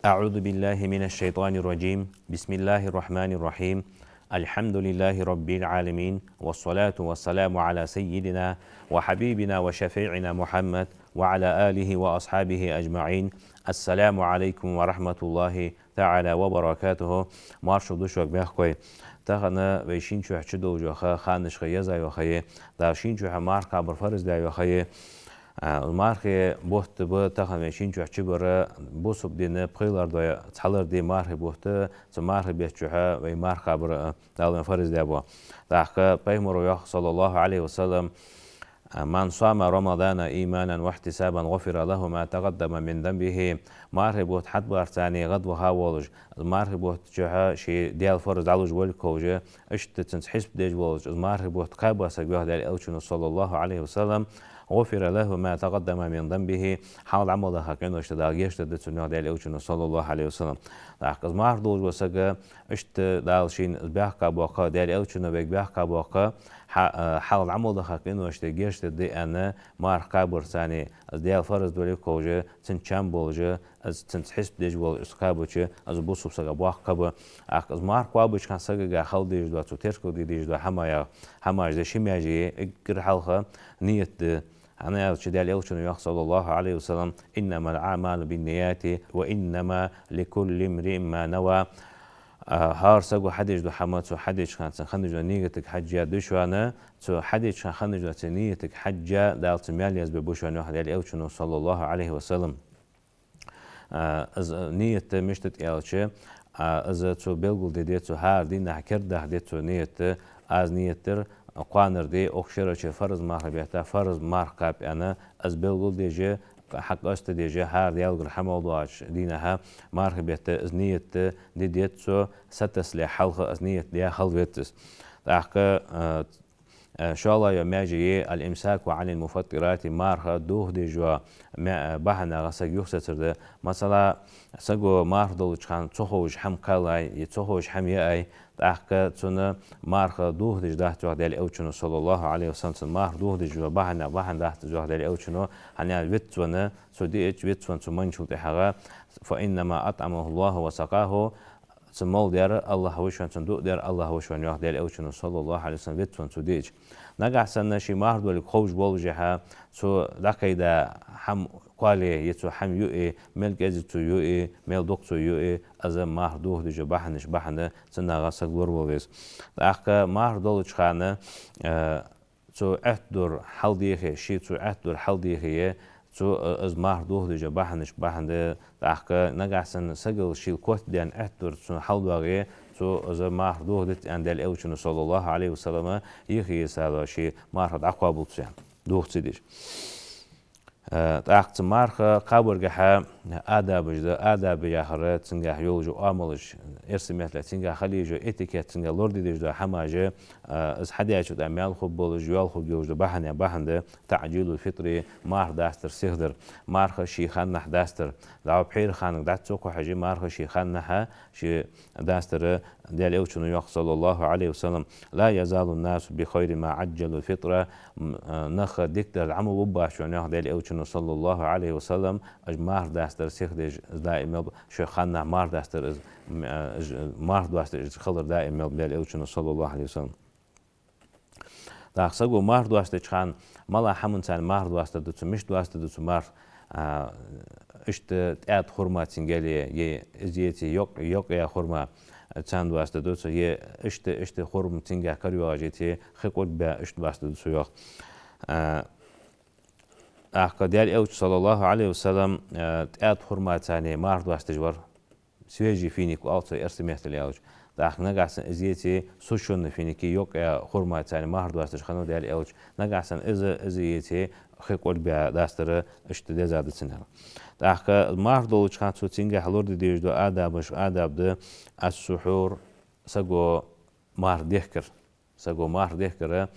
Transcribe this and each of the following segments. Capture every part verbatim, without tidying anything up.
أعوذ بالله من الشيطان الرجيم. بسم الله الرحمن الرحيم. الحمد لله رب العالمين، والصلاة والسلام على سيدنا وحبيبنا وشفيعنا محمد وعلى آله وأصحابه أجمعين. السلام عليكم ورحمة الله تعالى وبركاته. Маршал да шуга, мехкахой. Тахан вай шин чухь чудолаш йола ха, ханашка еза йола ха я. Дала шин чухь марха кхабар фарз даь йола ха я. А, мархий бутт ба тахан вай шин чухь чубар, бусалба дина пхелагӀа ди, цхьалагӀа ди мархий бутт, цу мархий бетта чухь вай марха кхабар, а, Дала вайна фарз даь ба. ТӀаккха пайхамара йоах, صلى الله عليه وسلم: «من صام رمضان إيمانا واحتسابا غفر له ما تقدم من ذنبه». Мархий бутт хьатӀабарца гӀадваха волаш, мархий бутт чухь ший Даьла фарз дӀалуш волга ховш, иштта цунца хьисап деш волаш, из мархий бутт кхаьба саг, йоах Даьла Элчано, صلى الله عليه وسلم, «غفر له ما تقدم من ذنبه», хьалха Ӏамал даха къиношта Дала гешт дергда цунна, йоах Даьла Элчано, صلى الله عليه وسلم. ТӀаккха из марха долаш вола саг, иштта Дала шийна из баьхка боаккх, Даьла Элчано вайга баьхка боаккх, хьа-, а, хьалха Ӏамал даха къиношта гешт дергда аьнна, марха кхабарца, из Даьла фарз долга ховш, цунца чам болаш, из цунца хьисап деш волаш, из кхаьбача, из бусалба сага боккха ха ба. ТӀаккха из марха кхоабача хана сагага хила дезаш дола, цо теркалде дезаш дола хӀамаех, хӀамаш да ши маьже, эггара хьалха ният да. ХӀана аьлча Даьла Элчано йоах, صلى الله عليه وسلم: «إنما الأعمال بالنيات وإنما لكل امرئ ما نوى». А, хӀара саго хьадеш дола хӀама, цо хьадеча хана цун хинна дола ниятага хьежжа да шоана, цо хьадеча хана хинна дола цун ниятага хьежжа Дала цун маьл язбергба шоана, йоах Даьла Элчано, صلى الله عليه وسلم. А, из ният мишта да аьлча, а, из цо белгалде деза, цо хӀара дийнахьа кердадаха деза цо ният, аз ният дир кхоанара ди, укх шерача фарз мархий бетта фарз марха кхаба аьнна, из белгалдеш, хьакъоастадеш, хӀара Даьлагара хӀама мел доагӀача дийнахьа, мархий бетта из ният де деза цо, сатасале хьалха из ният даь хила веза из. ТӀаккха, а, Э, шоллагӀа йола маьже я الإمساك عن المفطرات, марха дохадеш йола ма-, э, бахьанех саг юхасецар да. Масала, саго марха долча хана ца ховш хӀама кхаьллай, е ца ховш хӀама яьй, тӀаккха цунна марха дохадеш дац, йоах Даьла Элчано, صلى الله عليه وسلم, цунна марха дохадеш йола бахьанех бахьан дац, йоах Даьла Элчано, хӀана аьлча виц цунна цо диача, виц цунна цо менначул тӀехьагӀа, فإنما أطعمه الله وسقاه, цо мел даьр АллахӀ ва шоана, цунна дуа даьр АллахӀ ва шоана, йоах Даьла Элчано, صلى الله عليه وسلم, виц цунна цо диача. Нагахьа санна ший марха долга ховш воллашехь, цо дӀакхайда хӀама кхоале, е цо хӀама юе, мел кӀезига цо юе, мел дукха цо юе, из марха дохадеш йола бахьанаш бахьан да, цунах саг лоравала веза. ТӀаккха марха долча хана, э, цо аьттув дора хьалдехе, ше цо аьттув дора хьалдехе, цо, э, из марха дохадеш йола бахьанаш бахьан да, тӀаккха нагахьа санна сагал шийла котдаьнна аьттув дора цунна хьалдоагӀе, цо из марха дохадергдац аьнна Даьла Элчано, صلى الله عليه وسلم, йихе йисалу ший марха дӀакхоабалца аьнна, доха ца деш. Э, тӀаккха цу марха кхабаргахьа адабаш да, адаб яхар цунгахьа йолаш йола оамалаш, эрсий меттала цунгахьа хила езаш йола этикет, цунгахьа лораде дезаш дола хӀамаш, э, из хьадаьчул тӀехьагӀа маьл хургболаш, йоал хургйолаш дола бахьане бахьан да, تعجيل الفطر, марха дастар сихдар. Марха ший ханнахьа дастар. ДӀа пхьера ханага дӀа ца кхухьаш, марха ший ханнахьа ше дастар. Даьла Элчано йоах, صلى الله عليه وسلم: «لا يزال الناس بخير ما عجلوا الفطر». М, э, нах дикадар дӀа ма буббац шоана, йоах Даьла Элчано, صلى الله عليه وسلم, уж марха дастар сихдеш, из даим мел ба, шоай ханнахьа марха дастар, из, м, э, уж марха доасташ хилар даим мел ба, Даьла Элчано, صلى الله عليه وسلم. ТӀаккха саго марха доастача хана, малагӀча хӀаманца марха доастаргда цо, мишта доастаргда цо марха, а, иштта тӀаьда хурма цунгахьа е, е из еце йокъ-, йокъа хурма цунна доастаргда цо, е иштта, иштта хурма цунгахьа карайоагӀаш еце, хи кӀоргбаь иштта доастаргда цо, йоах. А, тӀаккха Даьла Элча, صلى الله عليه وسلم, а, тӀаьда хурмаца марха доасташ вар. Свежий финик оал цох эрсий меттала аьлча. ТӀаккха нагахьа санна из еце сушённый финик, йокъа хурмаца марха доасташ хиннав Даьла Элча. Нагахьа санна из, из еце хи кӀоргбаь дастар иштта деза да цунна. ТӀаккха марха долча хана цо цунгахьа лораде дезаш дола адабаш, адаб да السحور, саго марха дехкар. Саго марха дехкар,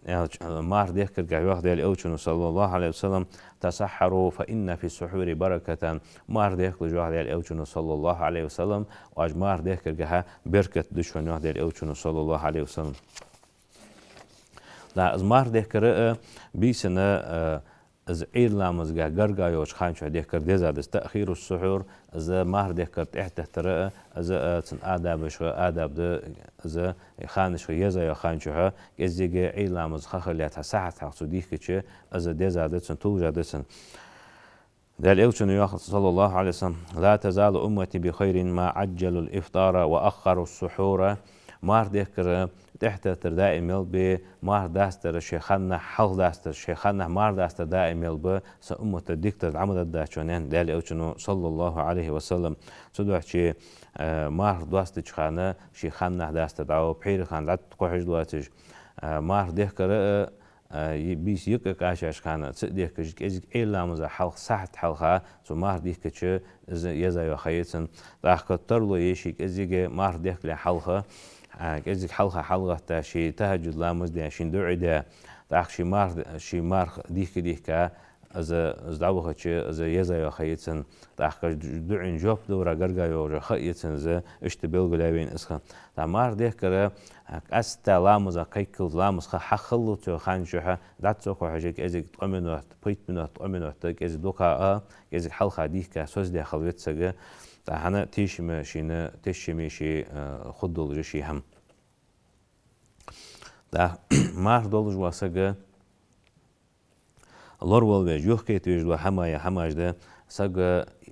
аьлча, марха дехкаргахьа йоах Даьла Элчано, صلى الله عليه وسلم: «تسحروا فإن في السحور بركة». Марха дехкалаш, йоах Даьла Элчано, صلى الله عليه وسلم, оаш марха дехкаргахьа беркат да шоана, йоах Даьла Элчано, صلى الله عليه وسلم. Да, из марха дехкар, э, бийсанна, э, из Ӏуйра ламазга гарга йолча хана чухь дехкар деза да из. تأخير السحور, из марха дехкар тӀехьатеттар а, из а цун адабашха адаб да, из ханашха еза йола хана чухь, кӀеззига Ӏуйра ламаз ха хилале цхьа сахьат хьалха цо дийхкача, из деза да цун, тулжа да цун. Даьла Элчано йоах, صلى الله عليه وسلم: لا تزال أمتي بخير ما عجلوا الإفطار وأخروا السحور. Марха дехкар тӀехьатеттар даим мел бе, марха дастар ший ханнахьа хьалха дастар, ший ханнахьа марха дастар даим мел ба, са уммата дикадар дӀа ма дергдац, аьннад Даьла Элчано, صلى الله عليه وسلم. Цудухьа, э, марха доастача хана ший ханнахьа дастар дӀа а, пхьера хана дӀатӀакхухьаш доацаш, э, марха дехкар а, а, е-, бийса йикъа кхаьчача хана ца а дехкаш, кӀезига Ӏуйра ламаза хьалха, сахьат хьалха цо марха дийхкача, из еза йола ха я цун. ТӀаккха тарлу е ше кӀезига марха дехкале хьалха, а, кӀезига хьалха хьалгӀатта, ше тахӀаджуд ламаз даь, шийна дуӀа даь, тӀаккха ше марха, ше марха дийхка-дийхка, из, из дӀавахача, из еза йола ха я цун. ТӀаккха дуӀайна жоп далара гарга йолаш ха я цун из, иштта белгалъяьй вайна из ха. ТӀаккха марха дехкар, а, къаьстта ламаза кхайкалца, ламаз ха хьахиллалца йола хана чухь, дӀа ца кхухьаш, кӀезига ткъо минот, пхийтта минот, ткъо минот, кӀезига дукха а, кӀезига хьалха дийхка, создаь хила веза саг. ТӀаккха хӀана тешам шийна, тешам ший, а, хургдолаш ший хӀама. ТӀаккха марха долаш вола саг лоравала везаш, юхакхета везаш дола хӀама я, хӀамаш да, саг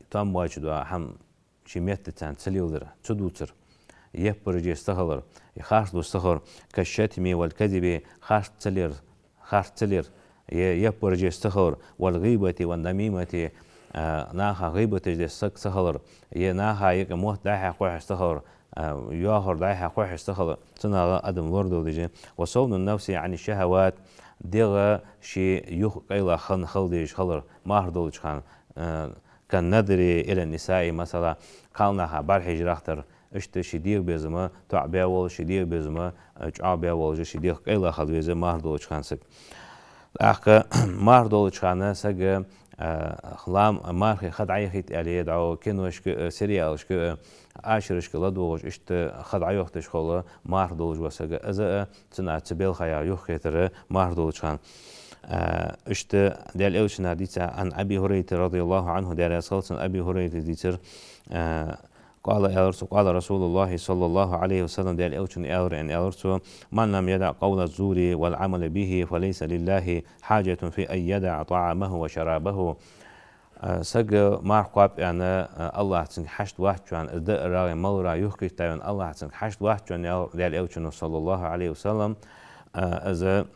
тоам боацаш дола хӀама ший меттаца ца леладар, ца дувцар, яппараш деш ца хилар, е харц деш ца хилар, كالشتم والكذب, харц ца лер, харц ца лер, е яппараш деш ца хилар, والغيبة والنميمة, а, наха гӀийбаташ деш саг ца хилар, е наха юкъе мотт дӀа-хьа кхухьаш ца хилар, а, йоахар дӀа-хьа кхухьаш ца хилар, цунах адам лорадовла деза. وصون النفس عن الشهوات, дегӀ ший юха къайлагӀа хинна хила дезаш хилар марха долча хана, а, كالنظر إلى النساء, масала, кхалнаха бӀарахьежа рахтар, иштта ший дегӀа безам тоӀабаь волаш, ший дегӀа безам, а, чӀоагӀбаь волаш, ший дегӀ къайлагӀа хила веза марха долча хана саг. ТӀаккха марха долча хана саг, а, лам-, мархий ха дӀаяхийта аьле, дӀо киношка а, сериалашка а, ашарашка ладувгӀаш, иштта ха дӀайохийташ хул марха долаш вола саг. Из а цунах ца белхаяь юхакхетар марха долча хана. А, иштта Даьла Элчано дийцад, عن أبي هريرة رضي الله عنه, Даьла раьза хилва цунна, Аби ХӀурайрас дийцар, а, قال, аьлар цо, قال رسول الله صلى الله عليه وسلم, Даьла Элчано аьлар, аьнна, аьлар цо: من لم يدع قول الزور والعمل به فليس لله حاجة في أن يدع طعامه وشرابه. А, саг марха кхоаб аьнна, а, АллахӀ цунга хьашт вац аьнна, из даарах, маларах юхакхийтта аьнна, АллахӀ цунга хьашт вац аьнна, аьлар Даьла Элчано, صلى الله عليه وسلم, а, из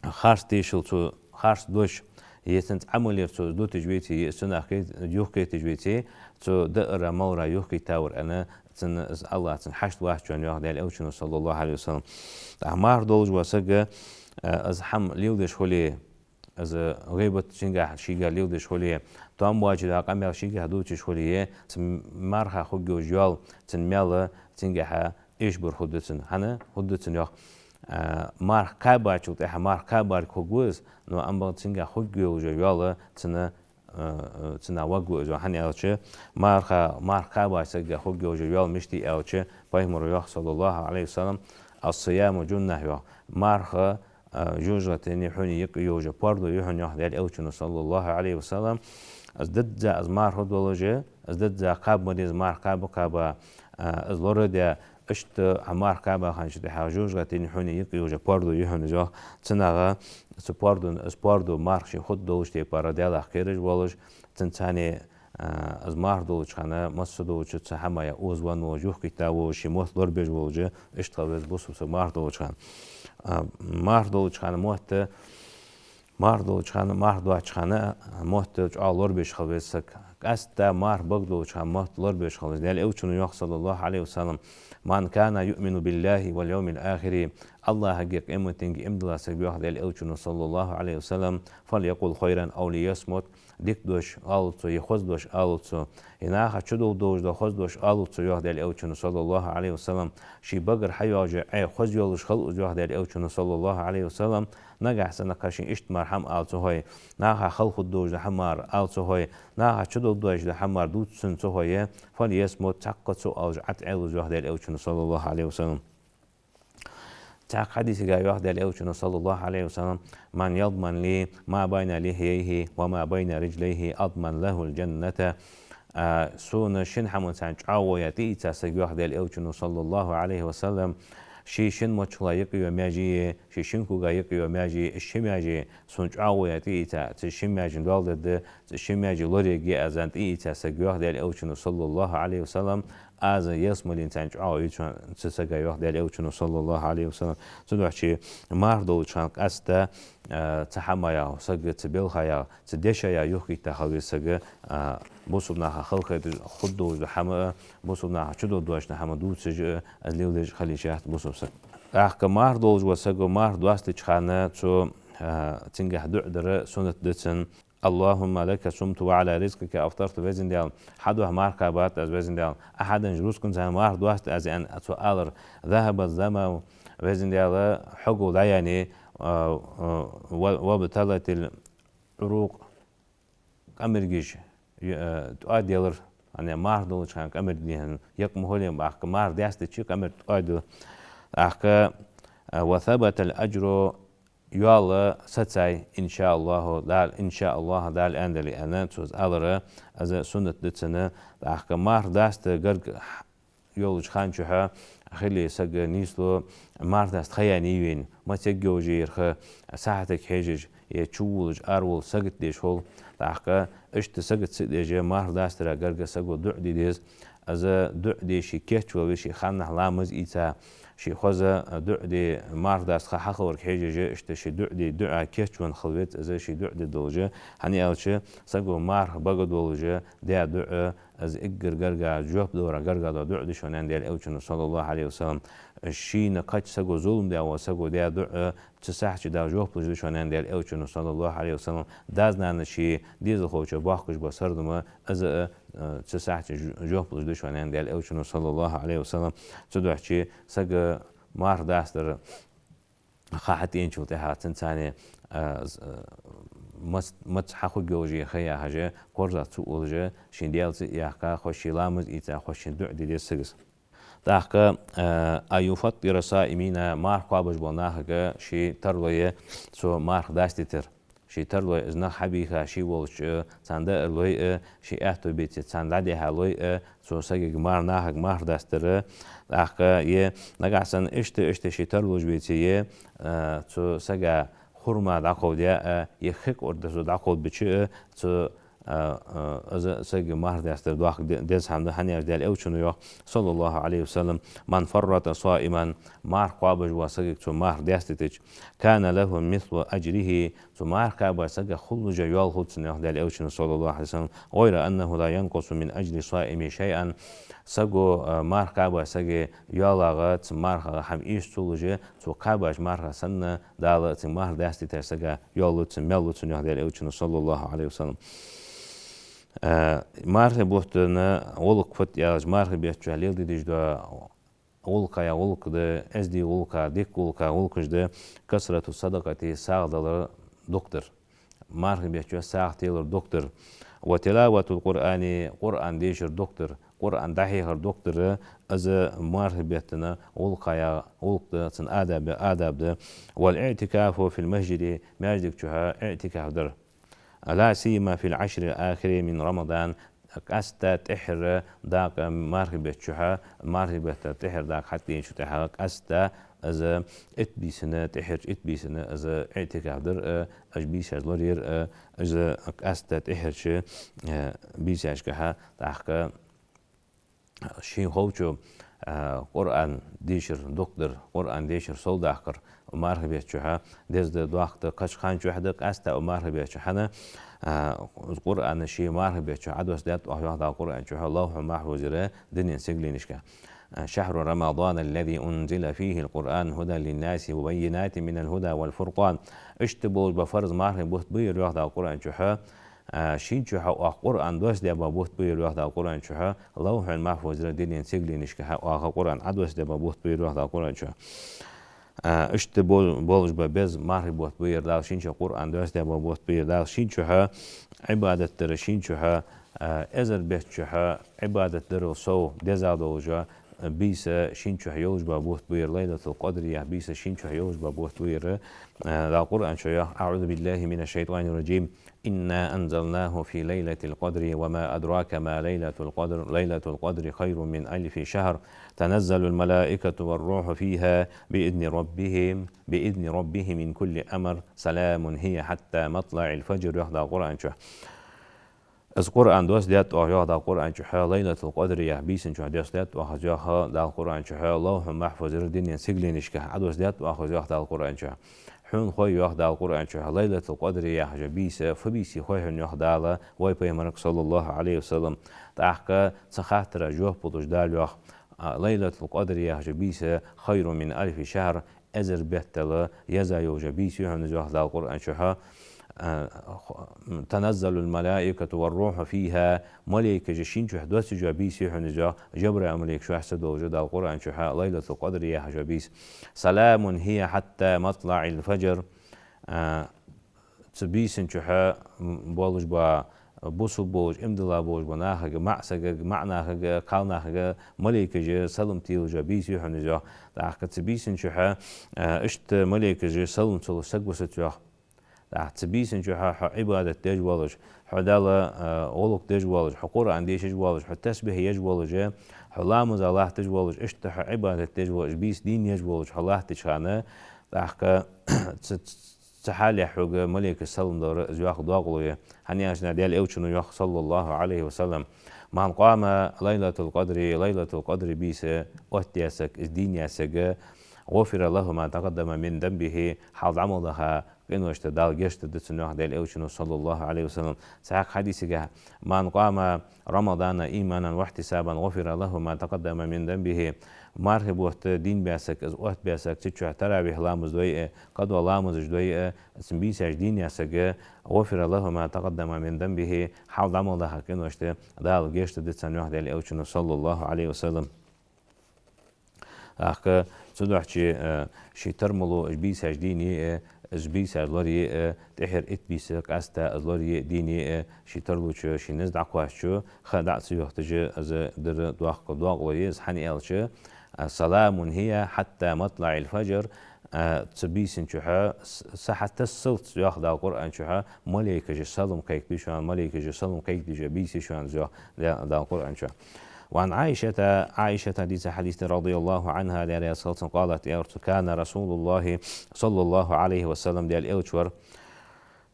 харц дешал цо, харц дош, е цунца Ӏамал яр цо из дуташ веце, е из цунах кхет-, юхакхеташ веце, цо даарах, маларах юхакхийттавар аьнна, цунна из АллахӀ цунга хьашт вац аьнна, йоах Даьла Элчано, صلى الله عليه وسلم. ТӀаккха марха долаш вола саг, а, из хӀама леладеш хуле, из гӀийбат цунгахьа шийгахьа леладеш хуле, тоам боацаш дола къамаьл шийгахьа дувцаш хуле, цу марха хургйолаш йола цун маьл цунгахьа эшабар хургда цунна. ХӀана хургда цунна, йоах, а, марха кхаьбачул тӀехьа марха кхаьбарга хургва из, но амма цунгахьа хургйолаш йола йоал цунна, а, а, цунах варгва из, йоах. ХӀана аьлча, марха, марха кхаьбача сагагахьа хургйолаш йола йоал мишта я аьлча, Пайхамаро йоах, صلى الله عليه وسلم: الصيام جنة, йоах. Марха, а, жожагӀатеи хьуни юкъе йолаш йола пордув я хьона, йоах Даьла Элчано, صلى الله عليه وسلم. Из дизза из марха долаш, из дизза кхаба ма деза, марха кхаба-кхаба, а, из лорадаь, иштта хьо марха кхаьба хинначул тӀехьагӀа жожагӀатеи хьуни юкъе йолаш йола пордув я хьона из, йоах. Цунах, цу пордун, из пордув марха ший хургдолча тайпара Даьлах кхераш волаш, цунцара, а, из марха долча хана, массадолча цу хӀамах озавенна волаш, юхакхийтта волаш, ший мотт лорабеш волаш, иштта хила веза бусалба саг марха долча хана. А, марха долча хана мотт, марха долча хана, марха доацача хана мотт чӀоагӀа лорабеш хила веза саг. Къаьстта марха бага долча хана мотт лорабеш хила веза. Даьла Элчано йоах, صلى الله عليه وسلم: من كان يؤمن بالله واليوم الآخر, АллахӀагеи къематдийнагеи иман дола саг, йоах Даьла Элчано, صلى الله عليه وسلم, فليقل خيرا أو ليصمت, дика дош алалда цо, е хоза дош алалда цо, е наха чудолалуш дола хоза дош алалда цо, йоах Даьла Элчано, صلى الله عليه وسلم. Ший багара хьайоагӀаш йола Ӏай хоза йолаш хилва из, йоах Даьла Элчано, صلى الله عليه وسلم. Нагахьа санна кхы шийна иштта мара хӀама ала ца хой, наха хала хургдолаш дола хӀама мара ала ца хой, наха чудолалуш дола хӀама мара дувца цунна ца хой, فليصمت, цхьаккха ца оалаш ӀотӀаӀелла из, йоах Даьла Элчано, صلى الله عليه وسلم. Цхьан хьадисага йоах Даьла Элчано, صلى الله عليه وسلم: «من يضمن لي ما بين لحييه وما بين رجليه أضمن له الجنة». А, сона шин хӀаманца чӀоагӀо яь тӀаийца саг, йоах Даьла Элчано, صلى الله عليه وسلم, ший шин мочхала юкъе йола маьже, ший шин кога юкъе йола маьже, ши маьже сона чӀоагӀо яь тӀаийца, цу шин маьжен доал дергда, цу шин маьже лораергья аз аьнна тӀаийца саг, йоах Даьла Элчано, صلى الله عليه وسلم, аз ялсмаленца чӀоагӀо я цу сага, йоах Даьла Элчано, صلى الله عليه وسلم. Цудухьа марха долча хана къаьстта, а, цу хӀамаех саг, цу балхаех, цу дешаех юхакхийтта хила веза саг, а, бусалба наха халахетар хургдолаш дола хӀама а, бусалба наха чудоагӀаш дола хӀама дувцаш а, из леладеш хила йиш яц бусалба сага. ТӀаккха марха долаш вола саг марха доастача хана цо, а, цунгахьа дуӀа дар суннат да цун. «اللهم لك صمت وعلى رزقك أفطرت», Веза Даьла, Хьа духьа марха кхаьбад аз, Веза Даьла, Ахьа деннача рузкъанца марха доаст аз, аьнна, цо алар. «ذهب الظمأ», Веза Даьла, хьогал дӀаяьннай, а, а, «و-, وابتلت العروق», къамаргаш, ю-, а, тӀоаделар, яӀни марха долча хана къамарг дийхьа, юкъ ма хулий, тӀаккха марха даьстача къамарг тӀоаду. ТӀаккха, а, «وثبت الأجر», йоал сацай, «إن شاء الله», Дала, «إن شاء الله», Дала аьннадале, аьнна, цо из алар, из суннат да цун. ТӀаккха марха даста гарга йолча хана чухь хиле саг нийслу марха даста ха яьннай вайна, маца эггара йолаш йола сахьатага хьежаш, е чувулаш, араволаш сагот деш хул. ТӀаккха иштта сагот ца деш, марха дастара гарга саго дуӀа де деза. Из дуӀа де ше кийчвала веза, ше ханнахьа ламаз ийца, ше хоза дуӀа де, марха даста ха хьахиларга хьежаш, иштта ше дуӀа де, дуӀа кийчвенна хила веза из, ше дуӀа де долаш. ХӀана аьлча, саго марха бага долаш даь дуӀа, из эггара гарга, жоп далара гарга дола дуӀа да шоана, аьнна, Даьла Элчано, صلى الله عليه وسلم. Шийна кхыча саго зулам даь вола саго даь дуӀа, цу сахьате Дала жоп луш да шоана, аьнна, Даьла Элчано, صلى الله عليه وسلم. Даь-нана ший дезалхочоа боаккхаш бола сардам, из а, э, цу сахьате ж-, жоп луш да шоана, аьнна, Даьла Элчано, صلى الله عليه وسلم. Цудухьа саг марха дастара ха хьатӀаенначул тӀехьагӀа цунца, э, з-, э, мац-, маца хьахургйолаш ха яхаш, корзагӀа ца уллаш, ший Даьла цӀи а яьккха, хоза ший ламаз ийца, хоза ший дуӀа де деза сага. ТӀаккха, э, «أن يفطر الصائمين», марха кхоабаш бола нахага ший тарлой я цо марха дастийтар. Ший тарлой, из нах хьабийха ший волча, царна даар лой а, ший аьттув беце, царна дӀадихьа лой а, цу сагага мар-, нахага марха дастар. ТӀаккха е нагахьа санна иштта, иштта ший тарлуш беце е, а, цу сага хурма дӀакховдаь а, е хи кӀорда цо дӀакховдабича а, цу, а, а, из сагага марха дастар доккха де-, деза хӀама да, хӀана аьлча Даьла Элчано йоах, صلى الله عليه وسلم: «من فرط صائما», марха кхоабаш вола сагага цо марха дастийтача, «كان له مثل أجره», цу марха кхаьбача сагах хулаш йола йоал хул цунна, йоах Даьла Элчано, صلى الله عليه وسلم, «غير أنه لا ينقص من أجر الصائم شيئا». Саго, а, марха кхаьбача сага йоалах, цу мархах хӀама эшац цо луш, цо кхаьбача марха санна, Дала цу марха дастийтача сага йоал лу цунна, маьл лу цунна, йоах Даьла Элчано, صلى الله عليه وسلم. А, мархий бутта гӀулакх фуд аьлча, мархий бетта чу леладе дезаш дола гӀулакхех гӀулакх да, эздий гӀулакх, дика гӀулакх, гӀулакхаш да: «كثرة الصدقة», сагӀа далар дукха дар. Мархий бетта чу сагӀа телар дукха дар. «وتلاوة القرآن», Къуръан дешар дукха дар. Къуръан дӀахьехар дукха дар, из мархий бетта гӀулакхех гӀулакх да, цун адаб, адаб да. «والاعتكاف في المسجد», маьждига чухь иӀтикаф дар. «لا سيما في العشر الأخير من رمضان», къаьстта тӀеххьара дакъа мархий бетта чухь, мархий бетта тӀеххьара дакъа хьатӀаеначул тӀехьагӀа къаьстта из итт бийсанна, тӀеххьарча итт бийсанна из иӀтикаф дар а, уж бийсаш лораяр а, из къаьстта тӀеххьарча, э, бийсашкахьа, тӀаккха ший ховчо, а, Къуръан дешар дукха дар, Къуръан дешар совдаккхар, мархий бетта чухь деза да, доккха да, кхыча хана чухь да, къаьстта мархий бетта чухь, хӀана, а, Къуръан ший мархий бетта чухь Ӏодоссадаьд оаха, йоах Дала Къуръан чухь, Лавхьул-Махьфузера дунен сигаленашка. А, «شهر رمضان الذي أنزل فيه القرآن هدى للناس وبينات من الهدى والفرقان». Иштта болаш бола фарз мархий бутт ба ер, йоах Дала Къуръан чухь, а, шийна чухь оаха Къуръан доссадаь бола бутт ба ер, йоах Дала Къуръан чухь, Лавхьул-Махьфузера дунен сигаленашкахьа оаха Къуръан Ӏодоссадаь бола бутт ба ер, йоах Дала Къуръан чухь. А, иштта бол-, болаш бола беза мархий бутт ба ер, Дала шийна чухь Къуръан доссадаь бола бутт ба ер, Дала шийна чухь Ӏибадат дар, шийна чухь, а, эзар бетта чухь Ӏибадат дарал сов дезагӀа долаш, бийса шин чухь йолаш ба бутт ба ер, Лайлатул-Къадр яха бийса шин чухь йолаш ба бутт ба ер. Э, Дала Къуръан чу йоах: أعوذ بالله من الشيطان الرجيم. إنا أنزلناه في ليلة القدر وما أدراك ما ليلة القدر، ليلة القدر خير من ألف شهر، تنزل الملائكة والروح فيها بإذن ربهم، بإذن ربهم من كل أمر، سلام هي حتى مطلع الفجر, йоах Дала Къуръан чу. Из Къуръан доссадаьд оаха, йоах Дала Къуръан чу, хьо Лайлатул-Къадр яха бийсан чухь доссадаьд оаха из, йоах Дала Къуръан чу, хьо Лавхьул-Махьфузера дунен сигаленашка Ӏодоссадаьд оаха из, йоах Дала Къуръан чу. Хьона хой, йоах Дала Къуръан чу, Лайлатул-Къадр яха бийса фу бийса я хой хьона, йоах Дала вай пайхамарга, صلى الله عليه وسلم. ТӀаккха цу хаттара жоп луш Дала йоах: а, Лайлатул-Къадр яха бийса خير من ألف شهر, эзар беттал еза йолаш йола бийса я хьона из, йоах Дала Къуръан чу, хьо, а, хо-, تنزل الملائكة والروح فيها, малейкаш шин чухь доссаш йола бийса я хьона из, йоах, Жабраил малейк шоашца долаш Дала Къуръан чу, хьо Лайлатул-Къадр яха бийса. سلام هي حتى مطلع الفجر. А, цу бийсан чухь, м, болаш ба бусалба болаш, иман дилла болаш ба нахага, маӀа сагага, маӀа нахага, кхалнахага малейкаш салам телаш йола бийса я хьона из, йоах. ТӀаккха цу бийсан чухь, а, иштта малейкаш салам ца луш саг висац, йоах. ТӀаккха цу бийсан чухь хьо Ӏибадат деш волаш, хьо Далла, а, гӀулакх деш волаш, хьо Къуръан дешаш волаш, хьо тасбихь еш волаш, хьо ламаза латташ волаш, иштта хьо Ӏибадат деш волаш, бийса дийна еш волаш хьо латтача хана, тӀаккха цу, цу хьале хьога малейкаш салам дора, из, йоах, докъало я. ХӀана аьлча Даьла Элчано йоах, صلى الله عليه وسلم: من قام ليلة القدر, Лайлатул-Къадр бийса оттаяь саг, из дийна яь саг, غفر له ما تقدم من ذنبه, хьалха дӀа мел даха къиношта Дала гешт дергда цунна, йоах Даьла Элчано, صلى الله عليه وسلم. Цхьаькха хьадисагахь: من قام رمضان إيمانا واحتسابا غفر له ما تقدم من ذنبه. Мархий бутт дийна баь саг, из оттабаь саг, цу чухь таравихь ламаз дой а, къадо ламазаш дой а, цун бийсаш дийна яь саг, غفر له ما تقدم من ذنبه, хьалха дӀа мел даха къиношта Дала гешт дергда цунна, йоах Даьла Элчано, صلى الله عليه وسلم. ТӀаккха цудухьа, э, ший тара мел лу уж бийсаш дийна е а, уж бийсаш лорае а, тӀехьара итт бийса къаьстта из лорае а, дийна е а, ший тара луча, ший низ дӀакхоачача, ха дӀа а ца йохийташ, из дар доккха докъало я из, хӀана аьлча, а, سلام هي حتى مطلع الفجر, а, цу бийсан чухь, с-, сахьат тассалца, йоах Дала Къуръан чухь, малейкаш салам кхайкаду шоана, малейкаш салам кхайкадеш йола бийса я шоана из, йоах Дала Къуръан чухь. وعن عائشة, Ӏайшата дийца хьадис да, رضي الله عنها, Даьла раьза хилва цунна, قالت, аьлар цо: كان رسول الله صلى الله عليه وسلم, Даьла Элча вар,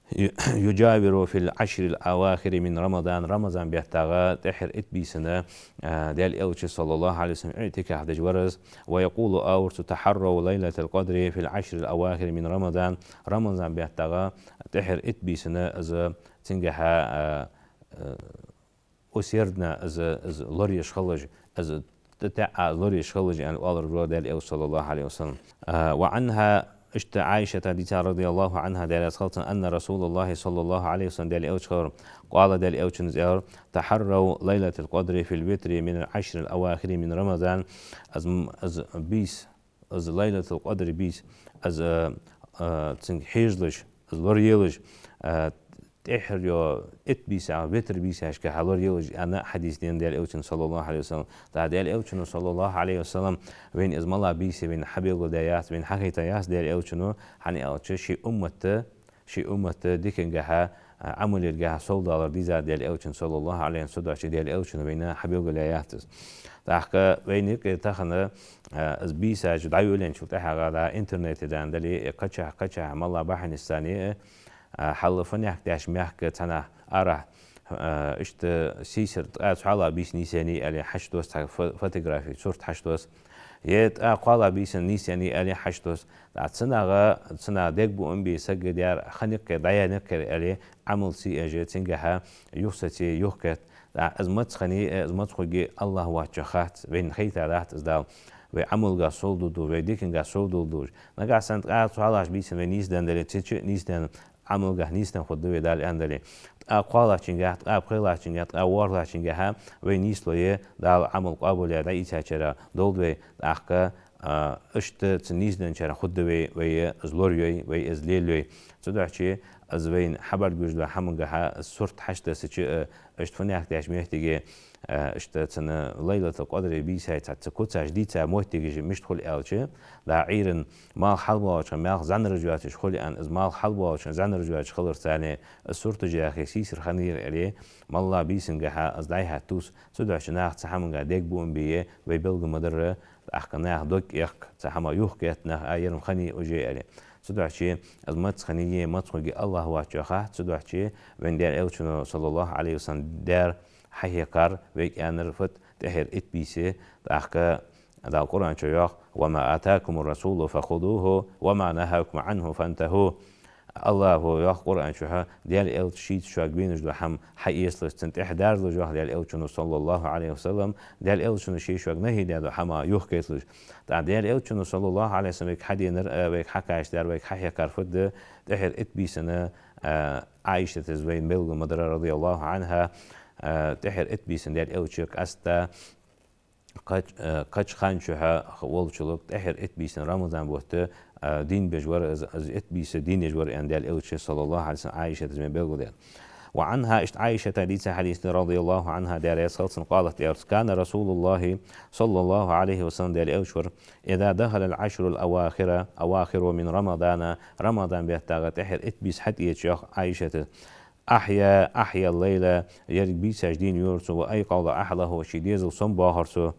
ю-, يجاور في العشر الأواخر من رمضان, Рамазан беттагӀа тӀехьара итт бийсан, а, Даьла Элча, صلى الله عليه وسلم, иӀтикаф деш вар из, ويقول, оалар цо: تحروا ليلة القدر في العشر الأواخر من رمضان, Рамазан беттагӀа тӀехьара итт бийсан из цунгахьа, а, а, усердно из, из лораеш хилалаш, из тӀатаьӀӀа лораеш хилалаш, аьнна, оалар вар Даьла Элча, صلى الله عليه وسلم. А, وعنها, иштта Ӏайшата дийца, رضي الله عنها, Даьла раьза хилва цунна, أن رسول الله صلى الله عليه وسلم, Даьла Элча хилар, قال, Даьла Элчано из аьлар: تحروا ليلة القدر في الوتر من العشر الأواخر من رمضان. Из, из бийса, из Лайлатул-Къадр бийса, из, а, а, цунга хьежалаш, из лораелаш, а, тӀехьара йола итт бийса, витр бийсашкахьа лораелаш, аьнна хьадис денад Даьла Элчано, صلى الله عليه وسلم. ТӀаккха Даьла Элчано, صلى الله عليه وسلم, вайна из малагӀа бийса я вайна хьабелгалдаь яц, вайна хьахайтаяц Даьла Элчано, хӀана аьлча ший уммат, ший уммат дикангахьа, а, Ӏамал ергахьа совдалар дийзад Даьла Элчано, صلى الله عليه وسلم, цудухьа Даьла Элчано вайна хьабелгалъяь яц из. ТӀаккха вайна юкъе тахан, а, из бийсаш дӀайолаенначул тӀехьагӀа, да, интернете дан дале, э, кхычахьа, кхычахьа, малагӀа бахьанашца а, а, хьалха фанехк деш мехка цхьаннахьа арахьа, а, иштта сийсара ткъаь цхьоалагӀа бийса нийсъеннай аьле хьачудоз цхьа фо-, фотографи, сурт хьачудоз. Е ткъаь кхоалагӀа бийса нийсъеннай аьле хьачудоз. ТӀаккха цу наха, цу наха дег буам бе саг дар, ханна юкъе, дӀаяьнна юкъера аьле, Ӏамал ца еш, цунгахьа юхасеце, юхакхет. ТӀаккха из маца хиннай, из маца хургья, АллахӀ воацачоа хац, вайна хайтадац из Дала. Вай Ӏамалга совдоалаш, вай диканга совдоалаш. Нагахьа санна ткъаь цхьоалагӀча бийсан вай нийсденна дале, цу чу а нийсденна, Ӏамалгахьа нийсденна хургда вай, Дала аьнна дале. Ткъаь кхоалагӀчунгахьа, ткъаь пхелагӀчунгахьа, ткъаь ворхӀлагӀчунгахьа вай нийслой, Дала Ӏамал къоабалъяь дӀаийцачарех долда вай, тӀаккха А, иштта цу нийсденначарех хургда вай, вай из лорайой, вай из лелайой. Цудухьа из вайна хьабӀаргагуш дола хӀамангахьа, из сурт хьачудессача, а, иштта фуннахьа деш моттиге, а, иштта цу Лайлатул-Къадри бийсай цхьацца куцаш дийца моттигаш мишта хул аьлча, дӀа Ӏуйран малх хьалбоалача, малх зӀанараш йоацаш хул аьнна, из малх хьалбоалача, зӀанараш йоацаш хиларца, из сурташ яхе сийсара хиннаяр аьле, моллагӀа бийсангахьа из дӀайхьа тувс, цудухьа наха цу хӀамангахьа дегабуам бе, вай белгал ма дарра, тӀаккха наьха дог кӀехк, цу хӀамах юхакхет нах, а, ер-м хиннай уже аьле. Цудухьа из маца хиннай, маца хургья АллахӀ воацачоа хац, цудухьа вайна Даьла Элчано, саллаллахӀу Ӏалайхи ва саллам, даьр хьахьекхар, вайга аьннар фуд, тӀехьара итт бийса, тӀаккха Дала Къуръан чу йоах: «وما آتاكم الرسول فخذوه وما نهاكم عنه فانتهوا». АллахӀо йоах Къуръан чухьа, Даьла Элча шийца шуга венаш дола хӀама хьаэцалаш, цунна тӀехьа дазалаш, йоах Даьла Элчано, саллаллахӀу Ӏалайхи ва саллам, Даьла Элчано ше шуга нахьи даь дола хӀама юхакхеталаш. ТӀаккха Даьла Элчано, саллаллахӀу Ӏалайхи ва саллам, вайга хьаденар, а, вайга хьакхачадар, вайга хьахьекхар фуд, тӀехьара итт бийсан, а, Ӏайшатас вайна белгал ма дарра, радияллахӀу Ӏанхьа, а, тӀехьара итт бийсан Даьла Элча къаьстта кхач-, э, кхача хана чухь волчул тӀехьара итт бийсан Рамадан бутт, э, дийна беш вар из, из итт бийса дийна еш вар аьнна Даьла Элча, саллаллахӀу Ӏалайхи ва саллам, Ӏайшатас вайна белгалдаьд. وعنها, иштта Ӏайшатах дийца хьадис да, радияллахӀу Ӏанхьа, Даьла раьза хилва цунна, قالت, аьлар: «كان رسول الله صلى الله عليه وسلم», Даьла Элча вар, «إذا دخل العشر الأواخر، أواخر من رمضان», Рамадан беттагӀа тӀехьара итт бийса хьатӀаэцача, йоах Ӏайшатас, «أحيا، أحيا الليل», еррига бийсаш дийна йора цо, «وأيقظ أهله», ший дезал сомабоахар цо,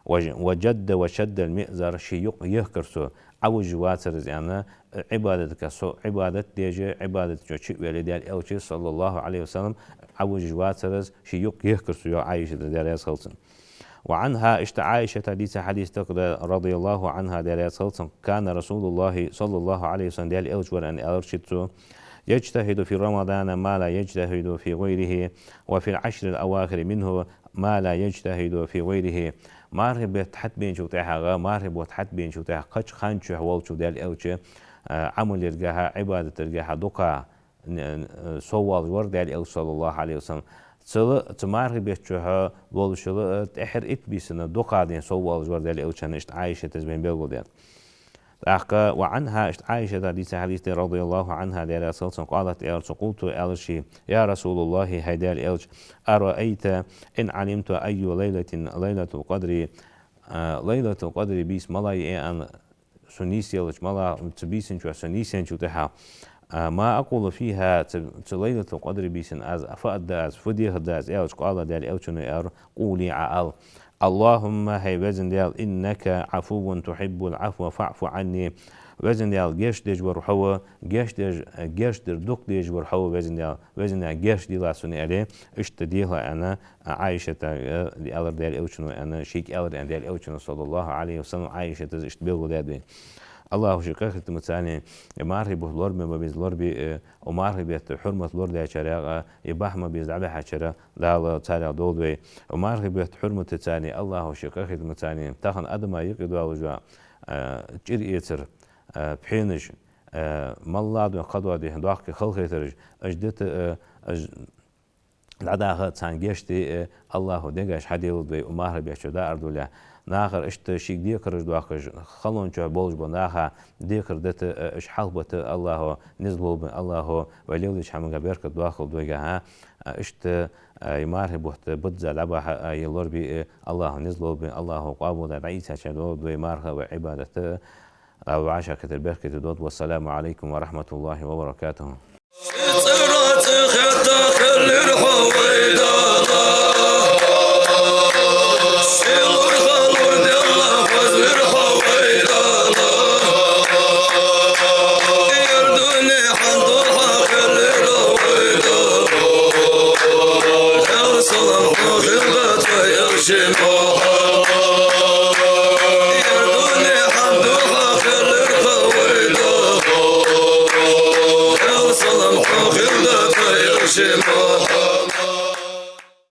«وج-، وجد وشد المئزر», ший юкъ ехкар цо, Ӏовижа вацар из аьнна, Ӏибадатага со-, Ӏибадат деш, Ӏибадата чу а ваьле, Даьла Элча, саллаллахӀу Ӏалайхи ва саллам, Ӏовижа вацар из, ший юкъ ехкар цо, йоах Ӏайшатас, Даьла раьза хилва цунна. وعنها, иштта Ӏайшатах дийца хьадис да, радияллахӀу Ӏанхьа, Даьла раьза хилва цунна, «كان رسول الله صلى الله عليه وسلم», Даьла Элча вар аьнна аьлар шийца цо, «يجتهد في رمضان ما لا يجتهد في غيره، وفي العشر الأواخر منه ما لا يجتهد في غيره». Мархий бутт хьатӀабеначул тӀехьагӀа, мархий бутт хьатӀабеначул тӀехьагӀа кхача хана чухь волча Даьла Элча, а, Ӏамалгахьа, Ӏибадатагахьа дукха н-, н-, соввалаш вар Даьла Элча, саллаллахӀу Ӏалайхи ва саллам. Цул а, цу мархий бетта чухь волчул а, тӀехьара итт бийсан дукха ден соввалаш вар Даьла Элча аьнна, иштта Ӏайшатас вайна белгалдаьд. ТӀаккха, وعنها, иштта Ӏайшатах дийца хьадис да, радияллахӀу Ӏанхьа, Даьла раьза хилва цунна, قالت, аьлар цо, قلت, аьлар ше, يا رسول الله, хӀай Даьла Элча, أرأيت إن علمت أي ليلة ليلة القدر, а, Лайлатул-Къадри бийса малагӀа я аьнна, со нийсъелча, малагӀа, цу бийсан чухь со нийсъенначул тӀехьагӀа, а, ما أقول فيها, цу, цу Лайлатул-Къадри бийсан аз фу аргда аз, фу дехаргда аз, аьлча, قال, Даьла Элчано аьлар: «قولي», Ӏа ала: «اللهم, хӀай Везан Даьла, إنك عفو تحب العفو فاعف عني». Везан Даьла, гешт деш вар хьо ва, гешт деш, гешт дар дукха дезаш вар хьо ва, Везан Даьла, Везан Даьла, гешт делахь сона, аьле, иштта делахь аьнна, Ӏайшатага, э, аьлар Даьла Элчано аьнна, шийга аьлар аьнна Даьла Элчано, саллаллахӀу Ӏалайхи ва саллам, Ӏайшатас иштта белгалдаьд вайна. АллахӀо ший къахетамца царна, е мархий бутт лорабе ма беза лорабе, э, укх мархий бетта хьурмат лорадаьчарех, э, е бахьа ма беза дӀабихьачарех, Дала царех долда вай. Укх мархий бетта хьурматаца царна, АллахӀо ший къахетамца царна, тахан адама юкъе доаллаш дола, э, чӀир эцар, э, пхьенаш, э, моллагӀа духьа, кхыдола духьа доккхий халахетараш, уж дита, э, уж дӀадаха, царна гешт де, э, АллахӀо дегаш хьаделлалда вай укх мархий бетта чу дӀаарадалалехь. Нахара иштта шийга декхараш доахкаш, халон чухь болаш бола наха декхар дита, э, уж хьалхабита АллахӀо низ лулба, АллахӀо вай леладеча хӀамангахьа беркат доаккхалда вайгахьа. Э, иштта, э, е мархий бутт бизза дӀабахьа, э, е лорабе, э, АллахӀо низ лулба, АллахӀо къоабалдаь дӀаийцачарех долда вай марха, вай Ӏибадат. АллахӀо вӀашагӀкхетар беркате долда. والسلام عليكم ورحمة الله وبركاته. ЦӀера цӀи хетта хилар хьо вайда,